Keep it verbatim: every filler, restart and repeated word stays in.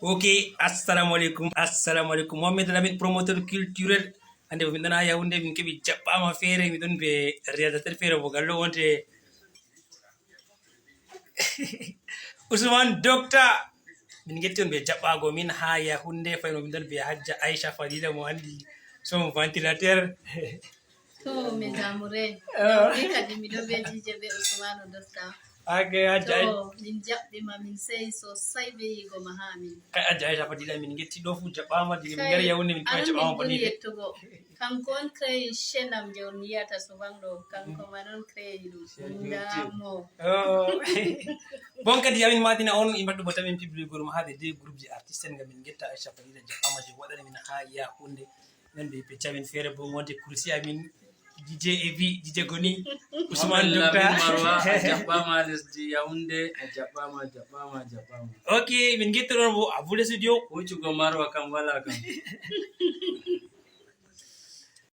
Ok, assalamu aleykum, assalamu aleykum. Mohamed Lamine, promoteur culturel. Hannde ko min ɗon haa Yaoundé, min keɓi jaɓɓaama feere, min ɗon be réalisateur feere mo gallo wonte Ousmane Docta. Min ngetti on be jaɓɓaago min haa Yaoundé, fayno min ɗon be Hajja Aisha Fadila mo anndi son ventilateur. To, mes amoureux. Ni kadi miɗo be Jije be Ousmane Docta. Ake Hajja Aisha. To, min jaɓɓi ma, min seyi sosai be yigo ma haa min. Kay Hajja Aisha Fadila, min ngetti ɗo fu jaɓɓaama, diga min ngari Yaoundé min keɓi jaɓɓaama Fadila. Yettugo. Kanko on créé chaîne am je on yiyata soban ɗo. Kanko man on créé ɗum. Ndaa mo. Bon, kadi yamin matina on, imbattu bota min public groupe haa ɓe deux groupe ji artiste en, ngam min ngetta Aisha Fadila jaɓɓaama je waɗani min haa Yaoundé. Non ɓe pecca min feere bo wonte kursi amin, Jije e bi, Jije goni, Ousmane Docta. Marwa, a jaɓɓaama lesdi Yaoundé, a jaɓɓaama, a jaɓɓaama, a jaɓɓaama. Ok, min ngettoɗon mo Abou le studio. Huccugo Marwa kam wala kam.